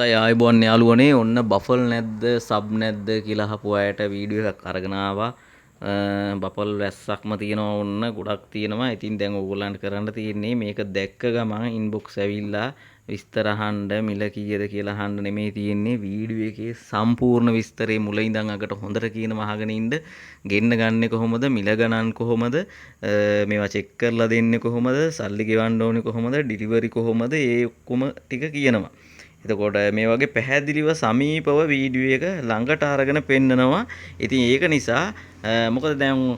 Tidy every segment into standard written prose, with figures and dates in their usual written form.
හොඳයි ආයුබෝවන් යාළුවනේ. ඔන්න බෆල් නැද්ද, සබ් නැද්ද කියලා අහපු අයට වීඩියෝ එකක් අරගෙන ආවා. බෆල් වැස්සක්ම තියෙනවා, ඔන්න ගොඩක් තියෙනවා. ඉතින් දැන් ඕගොල්ලන්ට කරන්න තියෙන්නේ මේක දැක්ක ගමන් ඉන්බොක්ස් ඇවිල්ලා විස්තර අහන්න, මිල කීයද කියලා අහන්න නෙමෙයි තියෙන්නේ. වීඩියෝ එකේ සම්පූර්ණ විස්තරේ මුල ඉඳන් අගට හොඳට කියනවා අහගෙන ඉන්න. ගෙන්න ගන්නෙ කොහොමද, මිල ගණන් කොහොමද, මේවා චෙක් කරලා දෙන්නේ කොහොමද, සල්ලි ගෙවන්න ඕනේ කොහොමද, ඩිලිවරි කොහොමද, ඒ ඔක්කොම ටික කියනවා. එතකොට මේ වගේ පැහැදිලිව සමීපව වීඩියෝ එක ළඟට අරගෙන පෙන්නනවා. ඉතින් ඒක නිසා, මොකද දැන්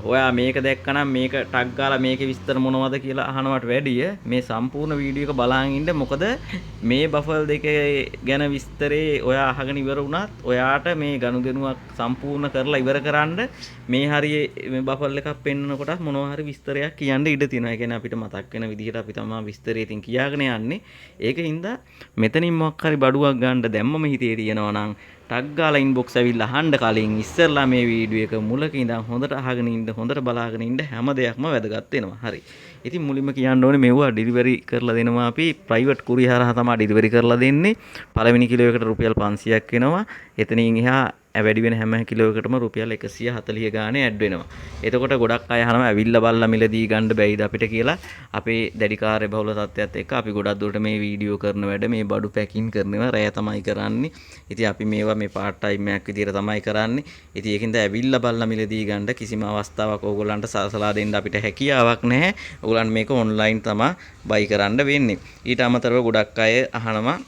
ඔයා මේක දැක්කනම් මේක ටක් ගාලා මේකේ විස්තර මොනවද කියලා අහනවට වැඩිය මේ සම්පූර්ණ වීඩියෝ එක බලන් ඉන්න. මොකද මේ බෆල් දෙක ගැන විස්තරේ ඔයා අහගෙන ඉවර වුණත් ඔයාට මේ ගනුදෙනුවක් සම්පූර්ණ කරලා ඉවර කරන්න මේ හරියේ මේ බෆල් එකක් පෙන්නනකොටත් මොනවා හරි විස්තරයක් කියන්න ඉඩ තියෙනවා. ඒ කියන්නේ අපිට මතක් වෙන විදිහට අපි තමා විස්තරේ ඉතින් කියාගෙන යන්නේ. ඒක හින්දා මෙතනින් මොකක් හරි බඩුවක් ගන්න දැම්මම හිතේ තියෙනවා නම් ටක් ගාලා ඉන්බොක්ස් ඇවිල්ලා අහන්න කලින් ඉස්සෙල්ලා මේ වීඩියෝ එක මුලක ඉඳන් හොඳට අහගෙන ඉන්න, හොඳට බලාගෙන ඉන්න, හැම දෙයක්ම වැදගත් වෙනවා. හරි. ඉතින් මුලින්ම කියන්න ඕනේ මෙව්වා ඩිලිවරි කරලා දෙනවා අපි ප්‍රයිවට් කුරියර් හරහා තමයි ඩිලිවරි කරලා දෙන්නේ. පළවෙනි කිලෝ එකට රුපියල් 500ක් වෙනවා. එතනින් එහා වැඩි වෙන හැම කිලෝ එකකටම රුපියල් 140 ගානේ ඇඩ් වෙනවා. එතකොට ගොඩක් අය අහනවා ඇවිල්ලා බලලා මිලදී ගන්න බැයිද අපිට කියලා. අපේ දැඩි කාර්යබහුල තත්ත්වයක් එක්ක අපි ගොඩක් දුරට මේ වීඩියෝ කරන වැඩ, මේ බඩු පැකින් කරන ඒවා රෑ තමයි කරන්නේ. ඉතින් අපි මේවා මේ පාර්ට් ටයිම් එකක් විදියට තමයි කරන්නේ. ඉතින් ඒකින්ද ඇවිල්ලා බලලා මිලදී ගන්න කිසිම අවස්ථාවක් ඕගොල්ලන්ට සලසලා දෙන්න අපිට හැකියාවක් නැහැ. ඕගොල්ලන් මේක ඔන්ලයින් තමයි බයි කරන්න වෙන්නේ. ඊට අමතරව ගොඩක් අය අහනවා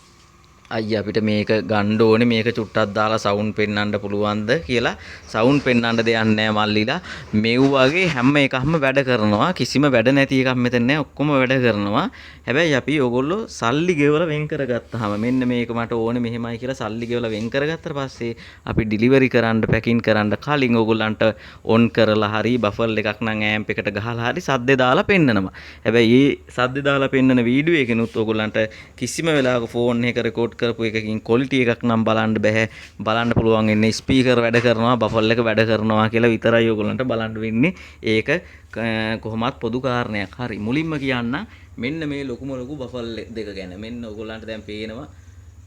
අයියා අපිට මේක ගන්න ඕනේ, මේක චුට්ටක් දාලා සවුන්ඩ් පෙන්වන්න පුළුවන්ද කියලා. සවුන්ඩ් පෙන්වන්න දෙයක් නෑ මල්ලිලා. මෙව් වගේ හැම එකක්ම වැඩ කරනවා. කිසිම වැඩ නැති එකක් මෙතන නෑ. ඔක්කොම වැඩ කරනවා. හැබැයි අපි ඔයගොල්ලෝ සල්ලි ගෙවලා වෙන් කරගත්තාම මෙන්න මේක මට ඕනේ මෙහෙමයි කියලා සල්ලි ගෙවලා වෙන් කරගත්තට පස්සේ අපි ඩිලිවරි කරන්න, පැකින් කරන්න කලින් ඔයගොල්ලන්ට ඔන් කරලා හරි බෆල් එකක් නම් ඇම්ප් එකට ගහලා හරි සද්දේ දාලා පෙන්නනවා. හැබැයි මේ සද්දේ දාලා පෙන්නන වීඩියෝ එකෙනුත් ඔයගොල්ලන්ට කිසිම වෙලාවක ෆෝන් එක රෙකෝඩ් කරපු එකකින් ක්වොලිටි එකක් නම් බලන්න බැහැ. බලන්න පුළුවන් වෙන්නේ ස්පීකර් වැඩ කරනවා, බෆල් එක වැඩ කරනවා කියලා විතරයි ඔයගොල්ලන්ට බලන්න වෙන්නේ. ඒක කොහොමත් පොදු කාරණයක්. හරි. මුලින්ම කියන්න මෙන්න මේ ලොකුම ලොකු බෆල් දෙක ගැන. මෙන්න ඔයගොල්ලන්ට දැන් පේනවා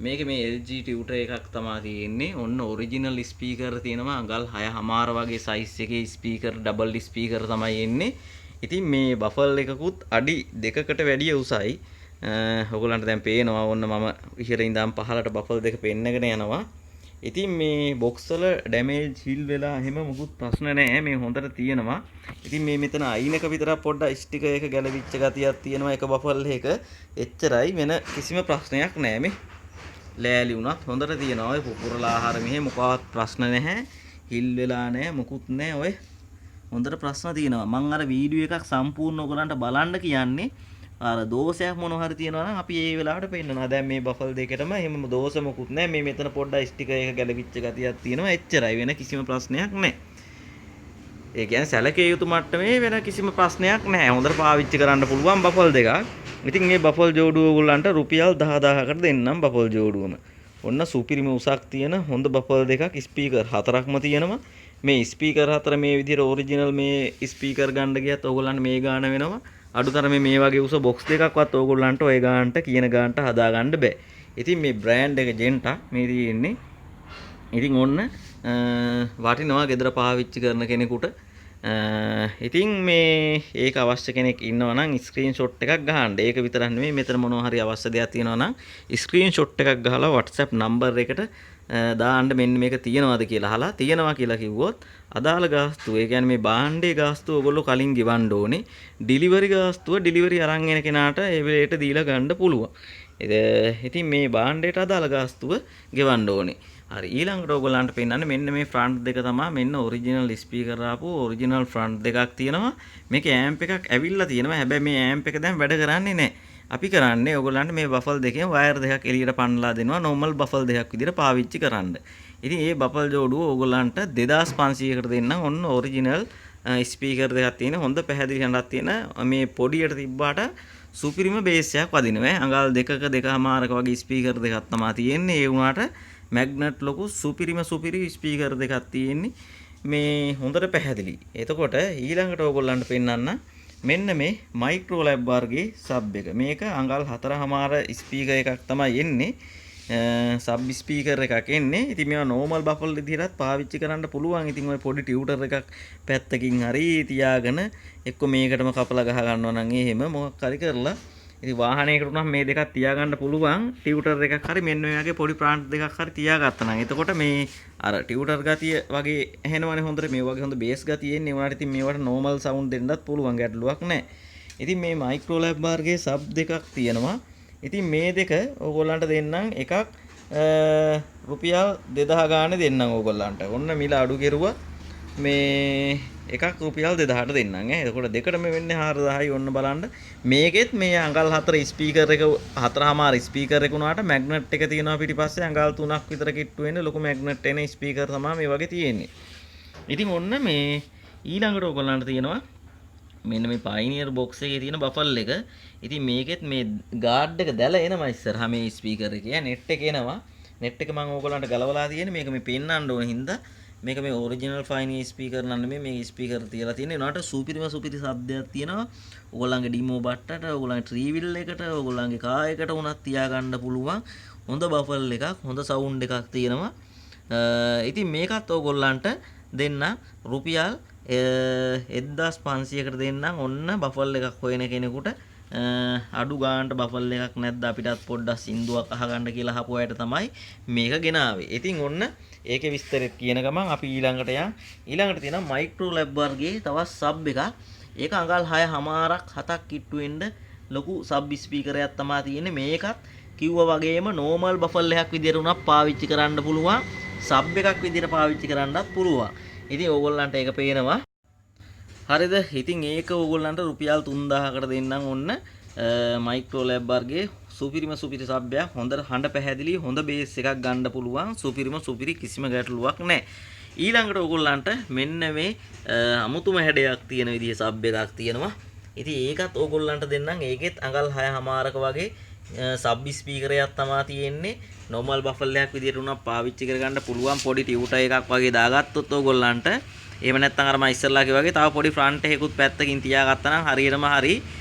මේකේ මේ LG ටියුටර් එකක් තමා තියෙන්නේ. ඔන්න ඔරිජිනල් ස්පීකර් තියෙනවා. අඟල් 6.5 වගේ සයිස් එකේ ස්පීකර්, ඩබල් ස්පීකර් තමයි එන්නේ. ඉතින් මේ බෆල් එකකුත් අඩි 2කට වැඩිය උසයි. ඔයගොල්ලන්ට දැන් පේනවා ඔන්න මම ඉහළ ඉඳන් පහළට බෆල් දෙක පෙන්නගෙන යනවා. ඉතින් මේ බොක්ස් වල ඩැමේජ් හිල් වෙලා එහෙම මොකුත් ප්‍රශ්න නෑ. මේ හොඳට තියෙනවා. ඉතින් මේ මෙතන අයිනක විතරක් පොඩ්ඩක් ස්ටිකර් එක ගැලවිච්ච ගතියක් තියෙනවා එක බෆල් එක. එච්චරයි, වෙන කිසිම ප්‍රශ්නයක් නෑ. මේ ලෑලි වුණත් හොඳට තියෙනවා. ඔය පුපුරලා ආහාර මෙහෙ මොකවත් ප්‍රශ්න නැහැ. හිල් වෙලා නෑ, මොකුත් නෑ. ඔය හොඳට ප්‍රශ්න තියෙනවා. මං අර වීඩියෝ එකක් සම්පූර්ණ ඔයගොල්ලන්ට බලන්න කියන්නේ අර දෝෂයක් මොන හරි තියෙනවා නම් අපි ඒ වෙලාවට පෙන්නනවා. දැන් මේ බෆල් දෙකටම එහෙම දෝෂ මොකුත් නෑ. මේ මෙතන පොඩ්ඩක් ස්ටිකර් එක ගැලවිච්ච ගතියක් තියෙනවා. එච්චරයි, වෙන කිසිම ප්‍රශ්නයක් නෑ. ඒ කියන්නේ සැලකිය යුතු මට්ටමේ වෙන කිසිම ප්‍රශ්නයක් නෑ. හොඳට පාවිච්චි කරන්න පුළුවන් බෆල් දෙකක්. ඉතින් මේ බෆල් ජෝඩුව ඔයගොල්ලන්ට රුපියල් 10,000කට දෙන්නම් බෆල් ජෝඩුවම. ඔන්න සුපිරිම උසක් තියෙන හොඳ බෆල් දෙකක්, ස්පීකර් හතරක්ම තියෙනවා. මේ ස්පීකර් හතර මේ විදිහට ඔරිජිනල් මේ ස්පීකර් ගන්න ගියත් ඔයගොල්ලන්ට මේ ගාන වෙනවා. අඩුතරමේ මේ වගේ උස බොක්ස් දෙකක්වත් ඕගොල්ලන්ට ඔය ගානට කියන ගානට හදාගන්න බෑ. ඉතින් මේ බ්‍රෑන්ඩ් එක ජෙන්ටා මේ තියෙන්නේ. ඉතින් ඔන්න වටිනවා ගෙදර පාවිච්චි කරන කෙනෙකුට. ඉතින් මේ ඒක අවශ්‍ය කෙනෙක් ඉන්නවා නම් ස්ක්‍රීන්ෂොට් එකක් ගහන්න. ඒක විතරක් නෙමෙයි, මෙතන මොනවා හරි අවශ්‍ය දෙයක් තියෙනවා නම් ස්ක්‍රීන්ෂොට් එකක් ගහලා WhatsApp number එකට දාන්න මෙන්න මේක තියෙනවද කියලා අහලා, තියෙනවා කියලා කිව්වොත් අදාළ ගාස්තුව, ඒ කියන්නේ මේ භාණ්ඩේ ගාස්තුව ඔයගොල්ලෝ කලින් ගෙවන්න ඕනේ. ඩිලිවරි ගාස්තුව ඩිලිවරි අරන් එන කෙනාට ඒ වෙලේට දීලා ගන්න පුළුවන්. ඉතින් මේ භාණ්ඩයට අදාළ ගාස්තුව ගෙවන්න ඕනේ. හරි, ඊළඟට ඔයගොල්ලන්ට පෙන්නන්නේ මෙන්න මේ ෆ්‍රන්ට් දෙක තමයි. මෙන්න ඔරිජිනල් ස්පීකර් ආපු ඔරිජිනල් ෆ්‍රන්ට් දෙකක් තියෙනවා. මේකේ ඇම්ප් එකක් ඇවිල්ලා තියෙනවා. හැබැයි මේ ඇම්ප් එක දැන් වැඩ කරන්නේ නැහැ. අපි කරන්නේ ඔයගොල්ලන්ට මේ බෆල් දෙකෙන් වයර් දෙකක් එළියට පන්නලා දෙනවා නෝමල් බෆල් දෙකක් විදිහට පාවිච්චි කරන්න. ඉතින් මේ බෆල් ජෝඩුව ඔයගොල්ලන්ට 2500කට දෙන්නම්. ඔන්න ඔරිජිනල් ස්පීකර් දෙකක් තියෙන හොඳ පැහැදිලි හඬක් තියෙන මේ පොඩියට තිබ්බාට සුපිරිම බේස් එකක් වදිනවා ඈ. අඟල් 2ක 2.5ක වගේ ස්පීකර් දෙකක් තමයි තියෙන්නේ. ඒ වුණාට මැග්නට් ලොකු සුපිරිම සුපිරි ස්පීකර් දෙකක් තියෙන්නේ. මේ හොඳට පැහැදිලි. එතකොට ඊළඟට ඔයගොල්ලන්ට පෙන්නන්න මෙන්න මේ මයික්‍රෝ ලැබ් වර්ගයේ සබ් එක. මේක අඟල් 4.5 ස්පීකර් එකක් තමයි එන්නේ. සබ් ස්පීකර් එකක් එන්නේ. ඉතින් මේවා නෝමල් බෆල් විදිහටත් පාවිච්චි කරන්න පුළුවන්. ඉතින් ඔය පොඩි ටියුටර් එකක් පැත්තකින් හරි තියාගෙන එක්ක මේකටම කපලා ගහ ගන්නවා නම් එහෙම මොකක් හරි කරලා ඉතින් වාහනයකට උනත් මේ දෙකක් තියාගන්න පුළුවන්. ටියුටර් එකක් හරි මෙන්න මේ වගේ පොඩි ප්ලාන්ට් දෙකක් හරි තියාගත්තා නම් එතකොට මේ අර ටියුටර් ගතිය වගේ ඇහෙනවනේ හොඳට. මේ වගේ හොඳ බේස් ගතිය එන්නේ. ඒ වුණාට ඉතින් මේවට නෝමල් සවුන්ඩ් දෙන්නත් පුළුවන්, ගැටලුවක් නැහැ. ඉතින් මේ මයික්‍රෝ ලැබ් වර්ගයේ සබ් දෙකක් තියෙනවා. ඉතින් මේ දෙක ඕගොල්ලන්ට දෙන්නම් එකක් රුපියල් 2000 ගානේ දෙන්නම් ඕගොල්ලන්ට. ඔන්න මිල අඩු කෙරුවා. මේ එකක් රුපියල් 2000ට දෙන්නම් ඈ. එතකොට දෙකටම වෙන්නේ 4000යි. ඔන්න බලන්න. මේකෙත් මේ අඟල් 4 ස්පීකර් එක, 4.5 ස්පීකර් එක උනාට මැග්නට් එක තියෙනවා පිටිපස්සේ. අඟල් 3ක් විතර කිට්ටු වෙන ලොකු මැග්නට් එන ස්පීකර් තමයි මේ වගේ තියෙන්නේ. ඉතින් ඔන්න මේ ඊළඟට ඕගොල්ලන්ට තියෙනවා මෙන්න මේ පයිනියර් බොක්ස් එකේ තියෙන බෆල් එක. ඉතින් මේකෙත් මේ ගාඩ් එක දැල එනවා ඉස්සරහා මේ ස්පීකර් එකේ. නෙට් එක එනවා. නෙට් එක මම ඕගොල්ලන්ට ගලවලා තියෙන්නේ. මේක මේ පෙන්වන්න ඕන හින්දා. මේක මේ ඔරිජිනල් පයිනියර් ස්පීකර් නම් නෙමෙයි, මේ ස්පීකර් තියලා තියෙන්නේ. උනාට සුපිරිම සුපිරි සද්දයක් තියෙනවා. ඕගොල්ලන්ගේ ඩිමෝ බට්ටට, ඕගොල්ලන්ගේ ත්‍රීවිල් එකට, ඕගොල්ලන්ගේ කාර් එකට උනත් තියාගන්න පුළුවන්. හොඳ බෆල් එකක්, හොඳ සවුන්ඩ් එකක් තියෙනවා. ඉතින් මේකත් ඕගොල්ලන්ට දෙන්න රුපියල් 1500කට දෙන්නම්. ඔන්න බෆල් එකක් හොයන කෙනෙකුට, අඩු ගානට බෆල් එකක් නැද්ද අපිටත් පොඩ්ඩක් සින්දුවක් අහගන්න කියලා අහපු අයට තමයි මේක ගෙනාවේ. ඉතින් ඔන්න ඒකේ විස්තරෙත් කියන ගමන් අපි ඊළඟට යන්. ඊළඟට තියෙනවා මයික්‍රෝ ලැබ් වර්ගයේ තවත් සබ් එකක්. ඒක අඟල් 6.5ක් 7ක් කිට්ටු වෙන්න ලොකු සබ් ස්පීකරයක් තමා තියෙන්නේ. මේකත් කිව්වා වගේම නෝමල් බෆල් එකක් විදියට උනත් පාවිච්චි කරන්න පුළුවන්. සබ් එකක් විදියට පාවිච්චි කරන්නත් පුළුවන්. ඉතින් ඕගොල්ලන්ට ඒක පේනවා. හරිද? ඉතින් ඒක ඕගොල්ලන්ට රුපියල් 3000කට දෙන්නම්. ඔන්න මයික්‍රෝ ලැබ් වර්ගයේ සුපිරිම සුපිරි සබ්බයක්. හොඳට හඬ පැහැදිලි, හොඳ බේස් එකක් ගන්න පුළුවන්. සුපිරිම සුපිරි, කිසිම ගැටලුවක් නැහැ. ඊළඟට ඕගොල්ලන්ට මෙන්න මේ අමුතුම හැඩයක් තියෙන විදිහේ සබ් එකක් තියෙනවා. ඉතින් ඒකත් ඕගොල්ලන්ට දෙන්නම්. ඒකෙත් අඟල් 6.5ක වගේ සබ් ස්පීකරයක් තමා තියෙන්නේ. නෝමල් බෆල් එකක් විදියට උනත් පාවිච්චි කරගන්න පුළුවන්. පොඩි ටියුටර් එකක් වගේ දාගත්තොත් ඕගොල්ලන්ට, එහෙම නැත්නම් අර මම ඉස්සෙල්ලා කිව්වා වගේ තව පොඩි ෆ්‍රන්ට් එකකුත් පැත්තකින් තියාගත්තා නම් හරියටම හරි.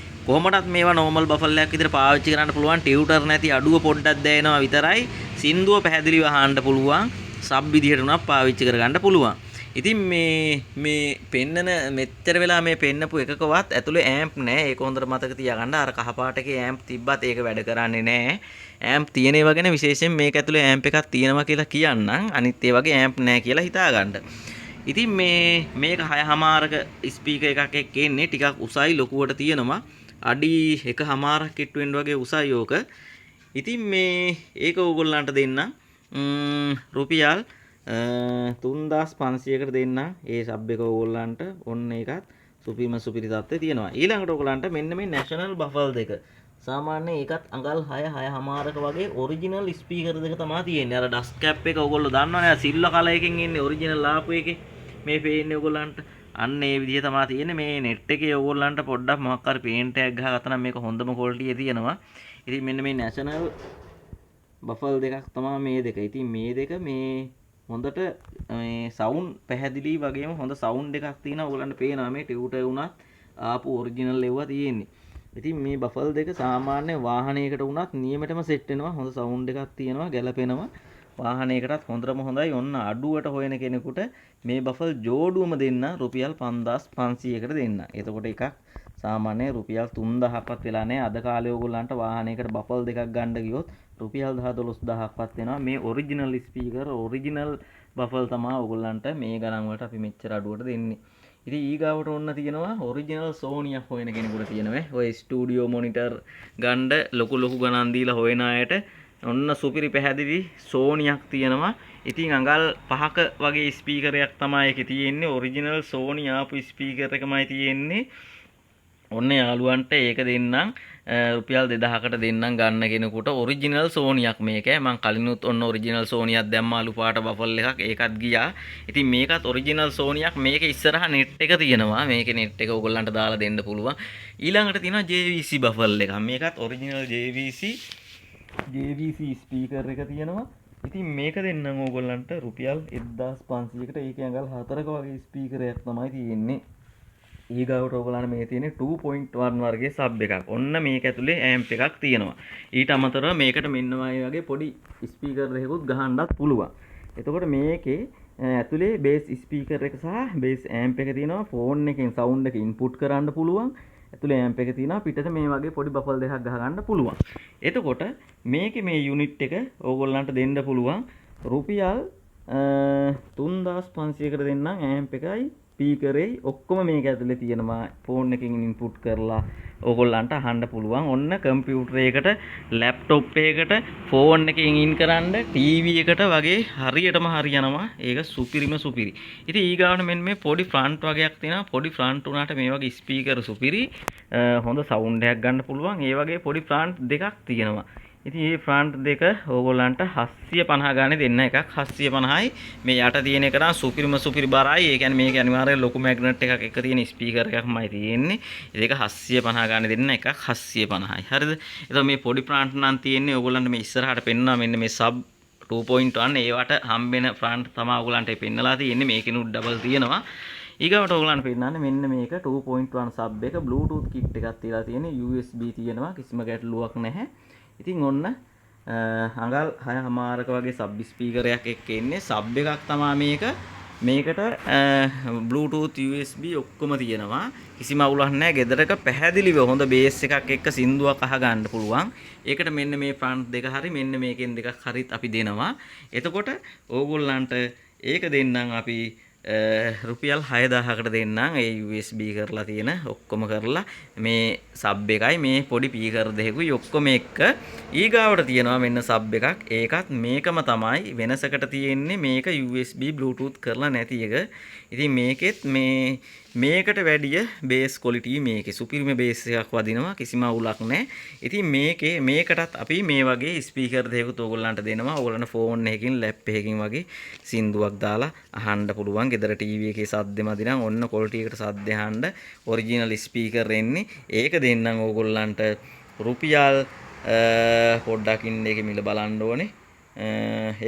කොහොමටත් මේවා නෝමල් බෆල් එකක් විදියට පාවිච්චි කරන්න පුළුවන්. ටියුටර් නැති අඩුව පොඩ්ඩක් දැනෙනවා විතරයි. සින්දුව පැහැදිලිව අහන්න පුළුවන්. සබ් විදියට උනත් පාවිච්චි කරගන්න පුළුවන්. ඉතින් මේ මේ පෙන්නන මෙච්චර වෙලා මේ පෙන්නපු එකකවත් ඇතුලේ ඇම්ප් නෑ. ඒක හොඳට මතක තියාගන්න. අර කහ පාට එකේ ඇම්ප් තිබ්බත් ඒක වැඩ කරන්නේ නෑ. ඇම්ප් තියෙන ඒවා ගැන විශේෂයෙන් මේක ඇතුලේ ඇම්ප් එකක් තියෙනවා කියලා කියන්නම්. අනිත් ඒ වගේ ඇම්ප් නෑ කියලා හිතාගන්න. ඉතින් මේ මේක 6.5ක ස්පීකර් එකක් එක්ක එන්නේ. ටිකක් උසයි, ලොකුවට තියෙනවා. අඩි 1.5ක් කිට්ටු වෙන්න වගේ උසයි ඕක. ඉතින් මේ ඒක ඕගොල්ලන්ට දෙන්න රුපියල් 3500කට දෙන්න ඒ සබ් එක ඕගොල්ලන්ට. ඔන්න ඒකත් සුපිරිම සුපිරි තත්ත්වයේ තියෙනවා. ඊළඟට ඕගොල්ලන්ට මෙන්න මේ නැෂනල් බෆල් දෙක. සාමාන්‍යයෙන් ඒකත් අඟල් 6 6.5ක වගේ ඔරිජිනල් ස්පීකර් දෙක තමයි තියෙන්නේ. අර ඩස්ට් කැප් එක ඕගොල්ලෝ දන්නවනේ, අර සිල්වර් කලර් එකකින් එන්නේ ඔරිජිනල් ආපු එකේ. මේ පේන්නේ ඕගොල්ලන්ට. අන්න ඒ විදිහ තමයි තියෙන්නේ. මේ නෙට් එකේ ඕගොල්ලන්ට පොඩ්ඩක් මොකක් හරි පේන්ට් එකක් ගහගත්තා නම් මේක හොඳම ක්වොලිටි එකේ තියෙනවා. ඉතින් මෙන්න මේ නැෂනල් බෆල් දෙකක් තමයි මේ දෙක. ඉතින් මේ දෙක මේ හොඳට මේ සවුන්ඩ් පැහැදිලි වගේම හොඳ සවුන්ඩ් එකක් තියෙනවා. ඔයගොල්ලන්ට පේනවා මේ ටියුටර් වුණත් ආපු ඔරිජිනල් එව්වා තියෙන්නේ. ඉතින් මේ බෆල් දෙක සාමාන්‍ය වාහනයකට වුණත් නියමටම සෙට් වෙනවා. හොඳ සවුන්ඩ් එකක් තියෙනවා, ගැලපෙනවා. වාහනයකටත් හොඳටම හොඳයි. ඔන්න අඩුවට හොයන කෙනෙකුට මේ බෆල් ජෝඩුවම දෙන්න රුපියල් 5500කට දෙන්න. එතකොට එකක් සාමාන්‍ය රුපියල් 3000ක්වත් වෙලා නැහැ. අද කාලේ ඕගොල්ලන්ට වාහනයකට බෆල් දෙකක් ගන්න ගියොත් රුපියල් 10 12000ක්වත් වෙනවා. මේ ඔරිජිනල් ස්පීකර්, ඔරිජිනල් බෆල් තමා ඕගොල්ලන්ට මේ ගණන් වලට අපි මෙච්චර අඩුවට දෙන්නේ. ඉතින් ඊගාවට ඔන්න තියෙනවා ඔරිජිනල් සෝනියක් හොයන කෙනෙකුට තියෙනවා. ඔය ස්ටුඩියෝ මොනිටර් ගන්න ලොකු ලොකු ගණන් දීලා හොයන අයට ඔන්න සුපිරි පැහැදිලි සෝනියක් තියෙනවා. ඉතින් අඟල් 5ක වගේ ස්පීකරයක් තමයි ඒකේ තියෙන්නේ. ඔරිජිනල් සෝනි ආපු ස්පීකර් එකමයි තියෙන්නේ. ඔන්න යාළුවන්ට ඒක දෙන්නම් රුපියල් 2000කට දෙන්නම් ගන්න කෙනෙකුට ඔරිජිනල් සෝනියක් මේක. මං කලිනුත් ඔන්න ඔරිජිනල් සෝනියක් දැම්මා අලු පාට බෆල් එකක්. ඒකත් ගියා. ඉතින් මේකත් ඔරිජිනල් සෝනියක්. මේක ඉස්සරහා නෙට් එක තියෙනවා. මේකේ නෙට් එක ඕගොල්ලන්ට දාලා දෙන්න පුළුවන්. ඊළඟට තියෙනවා JVC බෆල් එකක්. මේකත් ඔරිජිනල් JVC speaker එක තියෙනවා. ඉතින් මේක දෙන්නම් ඕගොල්ලන්ට රුපියල් 1500කට. ඒකේ අඟල් 4ක වගේ ස්පීකරයක් තමයි තියෙන්නේ. ඊගාවට ඔයගොල්ලන්ට මේ තියෙන්නේ 2.1 වර්ගයේ සබ් එකක්. ඔන්න මේක ඇතුලේ ඇම්ප් එකක් තියෙනවා. ඊට අමතරව මේකට මෙන්න මේ වගේ පොඩි ස්පීකර් දෙකකුත් ගහන්නත් පුළුවන්. එතකොට මේකේ ඇතුලේ බේස් ස්පීකර් එක සහ බේස් ඇම්ප් එක තියෙනවා. ෆෝන් එකෙන් සවුන්ඩ් එක ඉන්පුට් කරන්න පුළුවන්. ඇතුලේ ඇම්ප් එක තියෙනවා. පිටත මේ වගේ පොඩි බෆල් දෙකක් ගහගන්න පුළුවන්. එතකොට මේකේ මේ යුනිට් එක ඕගොල්ලන්ට දෙන්න පුළුවන් රුපියල් 3500කට දෙන්නම්. ඇම්ප් එකයි ස්පීකරෙයි ඔක්කොම මේක ඇතුලේ තියෙනවා. ෆෝන් එකකින් ඉන්පුට් කරලා ඕගොල්ලන්ට අහන්න පුළුවන්. ඔන්න කම්පියුටර් එකකට, ලැප්ටොප් එකකට, ෆෝන් එකකින් ඉන් කරන්න, ටීවී එකට වගේ හරියටම හරියනවා. ඒක සුපිරිම සුපිරි. ඉතින් ඊගාවට මෙන්න මේ පොඩි ෆ්‍රන්ට් වගේක් තියෙනවා. පොඩි ෆ්‍රන්ට් උනාට මේ වගේ ස්පීකර් සුපිරි හොඳ සවුන්ඩ් එකක් ගන්න පුළුවන්. ඒ වගේ පොඩි ෆ්‍රන්ට් දෙකක් තියෙනවා. ඉතින් මේ ෆ්‍රන්ට් දෙක ඕගොල්ලන්ට 750 ගානේ දෙන්න. එකක් 750යි. මේ යට තියෙන එක නම් සුපිරිම සුපිරි බරයි. ඒ කියන්නේ මේක අනිවාර්යෙන් ලොකු මැග්නට් එකක් එක තියෙන ස්පීකර් එකක්මයි තියෙන්නේ. ඒක 750 ගානේ දෙන්න, එකක් 750යි. හරිද? එතකොට මේ පොඩි ෆ්‍රන්ට් නම් තියෙන්නේ ඕගොල්ලන්ට මේ ඉස්සරහට පෙන්වනවා මෙන්න මේ සබ් 2.1 ඒවට හම්බෙන ෆ්‍රන්ට් තමයි ඕගොල්ලන්ට පෙන්නලා තියෙන්නේ. මේකෙනුත් ඩබල් තියෙනවා. ඊගාවට ඔයගොල්ලන්ට පෙන්නන්නේ මෙන්න මේක 2.1 සබ් එක. Bluetooth kit එකක් තියලා තියෙන්නේ. USB තියෙනවා. කිසිම ගැටලුවක් නැහැ. ඉතින් ඔන්න අඟල් 6.5ක වගේ සබ් ස්පීකරයක් එක්ක එන්නේ සබ් එකක් තමා මේක. මේකට Bluetooth, USB ඔක්කොම තියෙනවා. කිසිම අවුලක් නැහැ. ගෙදරක පැහැදිලිව හොඳ බේස් එකක් එක්ක සින්දුවක් අහගන්න පුළුවන්. ඒකට මෙන්න මේ ෆ්‍රන්ට් දෙක හරි මෙන්න මේකෙන් දෙකක් හරිත් අපි දෙනවා. එතකොට ඕගොල්ලන්ට ඒක දෙන්නම් අපි රුපියල් 6000කට දෙන්නම්. ඒ USB කරලා තියෙන ඔක්කොම කරලා මේ සබ් එකයි මේ පොඩි ස්පීකර් දෙකකුයි ඔක්කොම එක්ක. ඊගාවට තියෙනවා මෙන්න සබ් එකක්. ඒකත් මේකම තමයි. වෙනසකට තියෙන්නේ මේක USB Bluetooth කරලා නැති එක. ඉතින් මේකෙත් මේ මේකට වැඩිය බේස් ක්වොලිටි, මේකේ සුපිරිම බේස් එකක් වදිනවා. කිසිම අවුලක් නැහැ. ඉතින් මේකේ මේකටත් අපි මේ වගේ ස්පීකර් දෙකකුත් ඕගොල්ලන්ට දෙනවා. ඕගොල්ලන්ට ෆෝන් එකකින්, ලැප් එකකින් වගේ සින්දුවක් දාලා අහන්න පුළුවන්. ගෙදර ටීවී එකේ සද්දෙ මදි නම් ඔන්න ක්වොලිටි එකට සද්ද අහන්න ඔරිජිනල් ස්පීකර් එන්නේ. ඒක දෙන්නම් ඕගොල්ලන්ට රුපියල්, පොඩ්ඩක් ඉන්න, ඒකේ මිල බලන්න ඕනේ.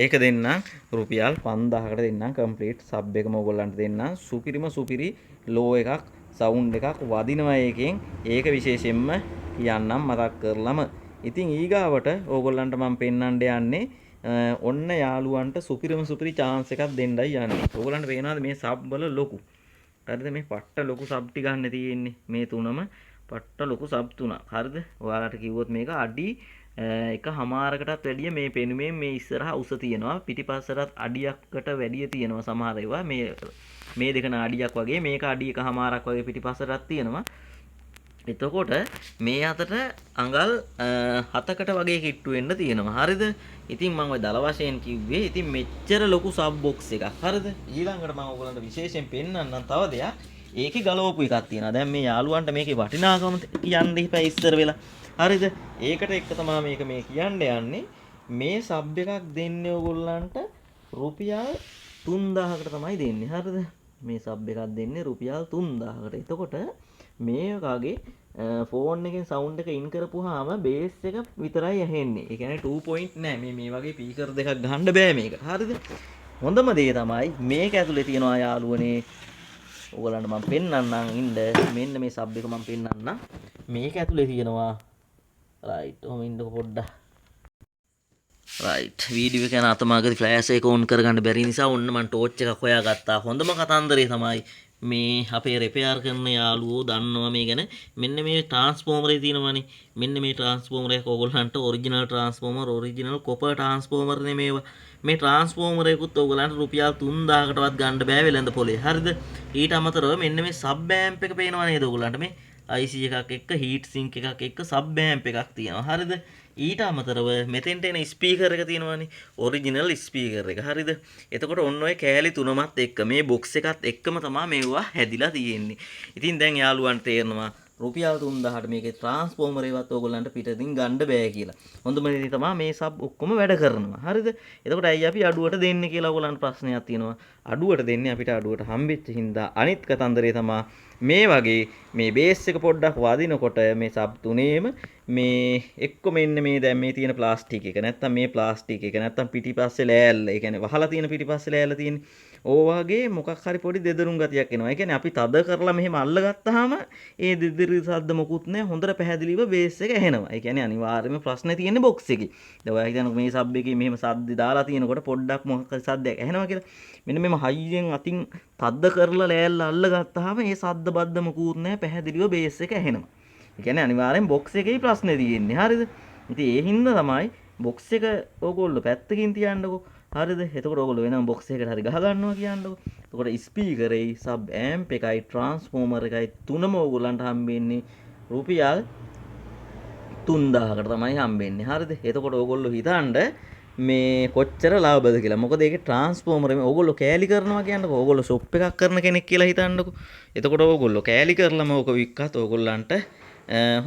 ඒක දෙන්නම් රුපියල් 5000කට දෙන්නම්. කම්ප්ලීට් සබ් එකම ඕගොල්ලන්ට දෙන්නම්. සුපිරිම සුපිරි ලෝ එකක්, සවුන්ඩ් එකක් වදිනවා ඒකෙන්. ඒක විශේෂයෙන්ම කියන්නම් මතක් කරලම. ඉතින් ඊගාවට ඕගොල්ලන්ට මම පෙන්වන්න යන්නේ ඔන්න යාළුවන්ට සුපිරිම සුපිරි චාන්ස් එකක් දෙන්නයි යන්නේ. ඕගොල්ලන්ට පේනවාද මේ සබ් වල ලොකු? හරිද? මේ පට්ට ලොකු සබ් ටික ගන්න තියෙන්නේ. මේ තුනම පට්ට ලොකු සබ් තුනක්. හරිද? ඔයාලට කිව්වොත් මේක අඩි 1.5කටත් වැඩිය මේ පෙනුමෙන් මේ ඉස්සරහා උස තියෙනවා. පිටිපස්සටත් අඩියකට වැඩිය තියෙනවා සමහර ඒවා. මේ මේ දෙක න අඩියක් වගේ, මේක අඩි 1.5ක් වගේ පිටිපස්සටත් තියෙනවා. එතකොට මේ අතට අඟල් 7කට වගේ කිට්ටු වෙන්න තියෙනවා. හරිද? ඉතින් මම ඔය දල වශයෙන් කිව්වේ. ඉතින් මෙච්චර ලොකු සබ් බොක්ස් එකක්. හරිද? ඊළඟට මම ඔයගොල්ලන්ට විශේෂයෙන් පෙන්වන්නම් තව දෙයක්. ඒකේ ගලවපු එකක් තියෙනවා. දැන් මේ යාළුවන්ට මේකේ වටිනාකම කියන්න එපා ඉස්සර වෙලා. හරිද? ඒකට එක්ක තමයි මේක මේ කියන්න යන්නේ. මේ සබ් එකක් දෙන්නේ ඔයගොල්ලන්ට රුපියල් 3000කට තමයි දෙන්නේ. හරිද? මේ සබ් එකක් දෙන්නේ රුපියල් 3000කට. එතකොට මේ වගේ ෆෝන් එකෙන් සවුන්ඩ් එක ඉන් කරපුවාම බේස් එක විතරයි ඇහෙන්නේ. ඒ කියන්නේ 2 පොයින්ට් නෑ. මේ මේ වගේ ස්පීකර් දෙකක් ගහන්න බෑ මේකට. හරිද? හොඳම දේ තමයි මේක ඇතුලේ තියෙනවා යාළුවනේ. ඔයගොල්ලන්ට මම පෙන්නන්නම් ඉන්න. මෙන්න මේ සබ් එක මම පෙන්නන්නම්. මේක ඇතුලේ තියෙනවා. රයිට්, ඔහොම ඉන්නකො පොඩ්ඩක්. රයිට්, වීඩියෝ එක යන අතමාගදී ෆ්ලෑෂ් එක ඔන් කරගන්න බැරි නිසා ඔන්න මං ටෝච් එකක් හොයාගත්තා. හොඳම කතන්දරේ තමයි මේ අපේ රිපෙයාර් කරන යාළුවෝ දන්නවා මේ ගැන. මෙන්න මේ ට්‍රාන්ස්ෆෝමරේ තියෙනවනේ. මෙන්න මේ ට්‍රාන්ස්ෆෝමර් එක ඕගොල්ලන්ට original transformer, original copper transformer නේ මේවා. මේ ට්‍රාන්ස්ෆෝමර් එකකුත් ඕගොල්ලන්ට රුපියල් 3000කටවත් ගන්න බෑ වෙළඳ පොලේ. හරිද? ඊට අමතරව මෙන්න මේ සබ් ඇම්ප් එක පේනවා නේද ඕගොල්ලන්ට? මේ IC එකක් එක්ක, හීට් සින්ක් එකක් එක්ක සබ් ඇම්ප් එකක් තියෙනවා. හරිද? ඊට අමතරව මෙතෙන්ට එන ස්පීකර් එක තියෙනවානේ. ඔරිජිනල් ස්පීකර් එක. හරිද? එතකොට ඔන්න ඔය කෑලි තුනමත් එක්ක මේ බොක්ස් එකත් එක්කම තමයි මේවා හැදිලා තියෙන්නේ. ඉතින් දැන් යාළුවන්ට තේරෙනවා රුපියල් 3000ට මේකේ ට්‍රාන්ස්ෆෝමර් ඒවත් ඕගොල්ලන්ට පිටතින් ගන්න බෑ කියලා. හොඳම දේ තමයි මේ සබ් ඔක්කොම වැඩ කරනවා. හරිද? එතකොට ඇයි අපි අඩුවට දෙන්නේ කියලා ඕගොල්ලන්ට ප්‍රශ්නයක් තියෙනවා. අඩුවට දෙන්නේ අපිට අඩුවට හම්බෙච්ච හින්දා. අනිත් කතන්දරේ තමා මේ වගේ මේ බේස් එක පොඩ්ඩක් වදිනකොට මේ සබ් තුනේම මේ එක්ක මෙන්න මේ දැන් මේ තියෙන ප්ලාස්ටික් එක, නැත්තම් මේ ප්ලාස්ටික් එක, නැත්තම් පිටිපස්සේ ලෑල්ල, ඒ කියන්නේ වහලා තියෙන පිටිපස්සේ ලෑල්ල තියෙන ඕ වගේ මොකක් හරි පොඩි දෙදරුම් ගතියක් එනවා. ඒ කියන්නේ අපි තද කරලා මෙහෙම අල්ලගත්තාම ඒ දෙදරු සද්ද මොකුත් නෑ, හොඳට පැහැදිලිව බේස් එක ඇහෙනවා. ඒ කියන්නේ අනිවාර්යයෙන්ම ප්‍රශ්නේ තියෙන්නේ බොක්ස් එකේ. දැන් ඔයා හිතන්නකෝ මේ සබ් එකේ මෙහෙම සද්ද දාලා තියෙනකොට පොඩ්ඩක් මොකක් හරි සද්දයක් ඇහෙනවා කියලා. මෙන්න මෙහෙම හයියෙන් අතින් තද කරලා ලෑල්ල අල්ලගත්තාම ඒ සද්ද බද්ද මොකුත් නෑ, පැහැදිලිව බේස් එක ඇහෙනවා. ඒ කියන්නේ අනිවාර්යෙන් බොක්ස් එකේ ප්‍රශ්නේ තියෙන්නේ. හරිද? ඉතින් ඒ හින්දා තමයි බොක්ස් එක ඕගොල්ලෝ පැත්තකින් තියන්නකෝ. හරිද? එතකොට ඕගොල්ලෝ වෙනම බොක්ස් එකකට හරි ගහ ගන්නවා කියන්නකෝ. එතකොට ස්පීකරේ සබ් ඇම්ප් එකයි ට්‍රාන්ස්ෆෝමර් එකයි තුනම ඕගොල්ලන්ට හම්බෙන්නේ රුපියල් 3000කට තමයි හම්බෙන්නේ. හරිද? එතකොට ඕගොල්ලෝ හිතන්න මේ කොච්චර ලාභද කියලා. මොකද ඒකේ ට්‍රාන්ස්ෆෝමර් එක ඕගොල්ලෝ කෑලි කරනවා කියන්නකෝ. ඕගොල්ලෝ ෂොප් එකක් කරන කෙනෙක් කියලා හිතන්නකෝ. එතකොට ඕගොල්ලෝ කෑලි කරලම ඕක වික්කත් ඕගොල්ලන්ට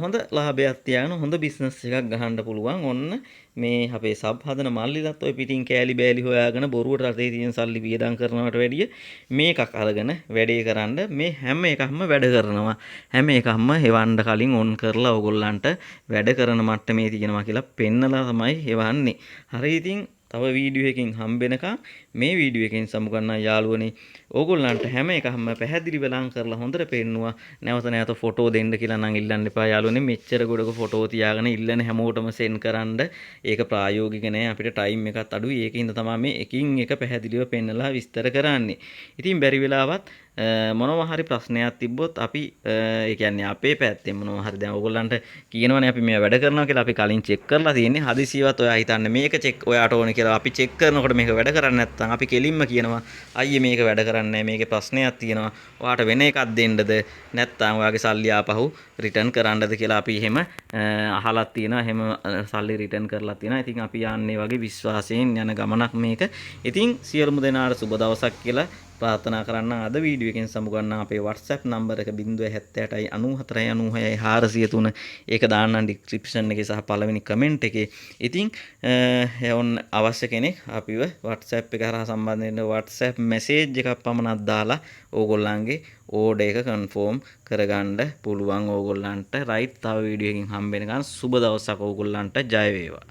හොඳ ලාභයක් තියාගෙන හොඳ බිස්නස් එකක් ගහන්න පුළුවන්. ඔන්න මේ අපේ සබ් හදන මල්ලිලත් ඔය පිටින් කෑලි බෑලි හොයාගෙන බොරුවට රටේ තියෙන සල්ලි වියදම් කරනවට වැඩිය මේකක් අරගෙන වැඩේ කරන්න. මේ හැම එකක්ම වැඩ කරනවා. හැම එකක්ම හෙවන්න කලින් ඔන් කරලා ඕගොල්ලන්ට වැඩ කරන මට්ටමේ තියෙනවා කියලා පෙන්නලා තමයි හෙවන්නේ. හරි, ඉතින් තව වීඩියෝ එකකින් හම්බෙනකම් මේ වීඩියෝ එකෙන් සමුගන්නම් යාළුවනේ. ඕගොල්ලන්ට හැම එකක්ම පැහැදිලිව ලං කරලා හොඳට පෙන්නුවා. නැවත නැවත ෆොටෝ දෙන්න කියලා නම් ඉල්ලන්න එපා යාළුවනේ. මෙච්චර ගොඩක ෆොටෝ තියාගෙන ඉල්ලන හැමෝටම සෙන්ඩ් කරන්න ඒක ප්‍රායෝගික නෑ. අපිට ටයිම් එකත් අඩුයි. ඒකින්ද තමයි මේ එකින් එක පැහැදිලිව පෙන්නලා විස්තර කරන්නේ. ඉතින් බැරි වෙලාවත් මොනවා හරි ප්‍රශ්නයක් තිබ්බොත් අපි, ඒ කියන්නේ අපේ පැත්තෙන් මොනවා හරි, දැන් ඕගොල්ලන්ට කියනවනේ අපි මේවා වැඩ කරනවා කියලා, අපි කලින් චෙක් කරලා තියෙන්නේ. හදිසියවත් ඔයා හිතන්නේ මේක චෙක් ඔයාට ඕනේ කියලා, අපි චෙක් කරනකොට මේක වැඩ කරන්නේ නැත්නම් අපි කෙලින්ම කියනවා අයියේ මේක වැඩ කරන්නේ නැහැ, මේකේ ප්‍රශ්නයක් තියෙනවා, ඔයාට වෙන එකක් දෙන්නද නැත්නම් ඔයාගේ සල්ලි ආපහු රිටර්න් කරන්නද කියලා අපි එහෙම අහලා තියෙනවා. එහෙම සල්ලි රිටර්න් කරලා තියෙනවා. ඉතින් අපි යන්නේ වගේ විශ්වාසයෙන් යන ගමනක් මේක. ඉතින් සියලුම දෙනාට සුබ දවසක් කියලා ප්‍රාර්ථනා කරන්න අද වීඩියෝ එකෙන් සමුගන්න. අපේ WhatsApp number එක 078 94 96 403. ඒක දාන්නම් ඩිස්ක්‍රිප්ෂන් එකේ සහ පළවෙනි කමෙන්ට් එකේ. ඉතින් ඔන්න අවශ්‍ය කෙනෙක් අපිව WhatsApp එක හරහා සම්බන්ධ වෙන්න WhatsApp message එකක් පමණක් දාලා ඕගොල්ලන්ගේ ඕඩර් එක කන්ෆර්ම් කරගන්න පුළුවන් ඕගොල්ලන්ට. රයිට්, තව වීඩියෝ එකකින් හම්බ වෙනකන් සුබ දවසක් ඕගොල්ලන්ට. ජය වේවා.